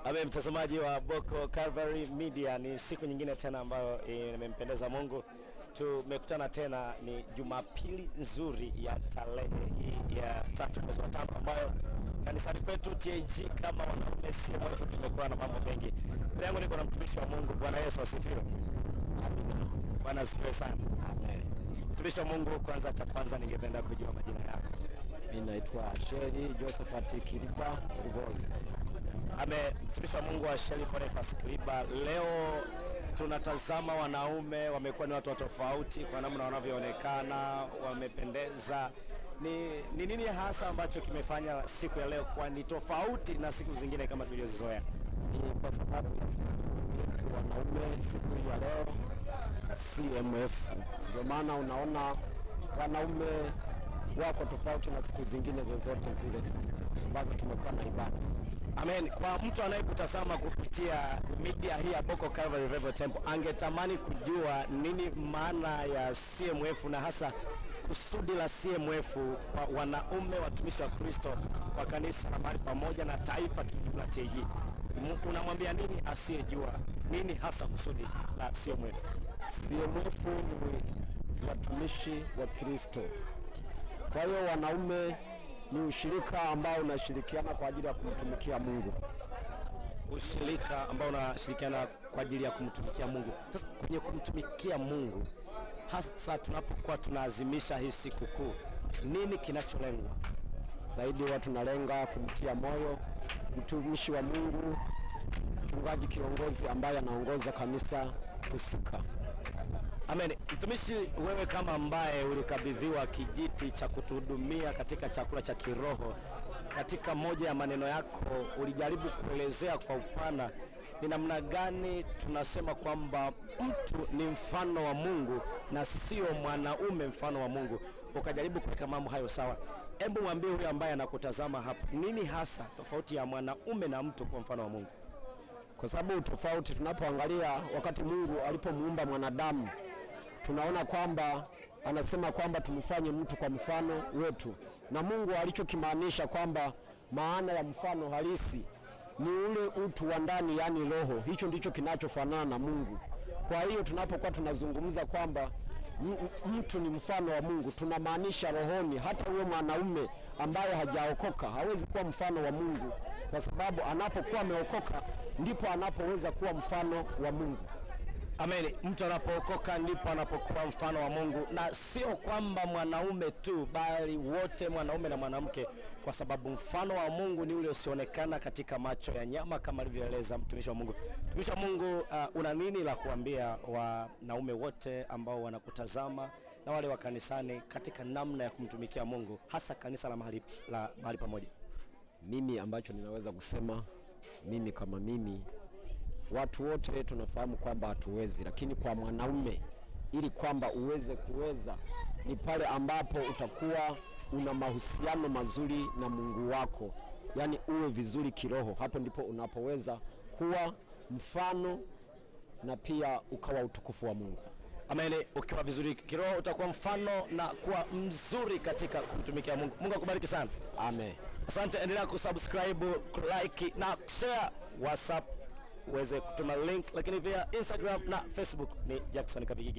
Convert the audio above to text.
Amen, mtazamaji wa Boko Calvary Media, ni siku nyingine tena ambayo imempendeza Mungu. Tumekutana tena, ni Jumapili nzuri ya tarehe hii ya 3 mwezi wa 5 ambayo kanisani kwetu TAG kama wanaume CMF tumekuwa na mambo mengi. Mbele yangu niko na mtumishi wa Mungu. Bwana Yesu asifiwe. Bwana asifiwe sana. Amen. Mtumishi wa Mungu, kwanza cha kwanza ningependa kujua majina yako. Mimi naitwa Sheri Josephat Kiliba Rugoli. Ame mtumishi wa Mungu wa Sheri Boniface Kiliba, leo tunatazama wanaume wamekuwa ni watu wa tofauti kwa namna wanavyoonekana, wamependeza. Ni nini hasa ambacho kimefanya siku ya leo kuwa ni tofauti na siku zingine kama tulivyozizoea? Ni kwa sababu ya siku yetu wanaume siku hii ya leo CMF, ndio maana unaona wanaume wako tofauti na siku zingine zozote zile ambazo tumekuwa na ibada. Amen. Kwa mtu anayekutazama kupitia media hii ya Boko Calvary Revival Temple angetamani kujua nini maana ya CMF na hasa kusudi la CMF kwa wanaume watumishi wa Kristo wa kanisa la mahali pamoja na taifa kijumla TAG. Unamwambia nini asiyejua nini hasa kusudi la CMF? CMF ni watumishi wa Kristo. Kwa hiyo wanaume ni ushirika ambao unashirikiana kwa ajili ya kumtumikia Mungu. Ushirika ambao unashirikiana kwa ajili ya kumtumikia Mungu. Sasa kwenye kumtumikia Mungu, hasa tunapokuwa tunaazimisha hii sikukuu, nini kinacholengwa? Zaidi huwa tunalenga kumtia moyo mtumishi wa Mungu, mchungaji kiongozi ambaye anaongoza kanisa husika. Amen. Mtumishi, wewe kama ambaye ulikabidhiwa kijiti cha kutuhudumia katika chakula cha kiroho, katika moja ya maneno yako ulijaribu kuelezea kwa upana ni namna gani tunasema kwamba mtu ni mfano wa Mungu na sio mwanaume mfano wa Mungu, ukajaribu kuweka mambo hayo sawa. Hebu mwambie huyo ambaye anakutazama hapa, nini hasa tofauti ya mwanaume na mtu kwa mfano wa Mungu? Kwa sababu tofauti, tunapoangalia wakati Mungu alipomuumba mwanadamu, tunaona kwamba anasema kwamba tumfanye mtu kwa mfano wetu, na Mungu alichokimaanisha kwamba maana ya mfano halisi ni ule utu wa ndani, yaani roho. Hicho ndicho kinachofanana na Mungu. Kwa hiyo tunapokuwa tunazungumza kwamba mtu ni mfano wa Mungu, tunamaanisha rohoni. Hata huyo mwanaume ambaye hajaokoka hawezi kuwa mfano wa Mungu, kwa sababu anapokuwa ameokoka ndipo anapoweza kuwa mfano wa Mungu. Amen. Mtu anapookoka ndipo anapokuwa mfano wa Mungu, na sio kwamba mwanaume tu, bali wote, mwanaume na mwanamke, kwa sababu mfano wa Mungu ni ule usioonekana katika macho ya nyama, kama alivyoeleza mtumishi wa Mungu. Mtumishi wa Mungu, una nini la kuambia wanaume wote ambao wanakutazama na wale wa kanisani katika namna ya kumtumikia Mungu, hasa kanisa la mahali pamoja? Mimi ambacho ninaweza kusema, mimi kama mimi, watu wote tunafahamu kwamba hatuwezi, lakini kwa mwanaume, ili kwamba uweze kuweza, ni pale ambapo utakuwa una mahusiano mazuri na Mungu wako, yaani uwe vizuri kiroho. Hapo ndipo unapoweza kuwa mfano na pia ukawa utukufu wa Mungu. Amen. Ukiwa vizuri kiroho utakuwa mfano na kuwa mzuri katika kumtumikia Mungu. Mungu akubariki sana. Amen. Asante, endelea kusubscribe, kulike na kushare WhatsApp uweze kutuma link, lakini pia Instagram na Facebook ni Jackson Kabigigi.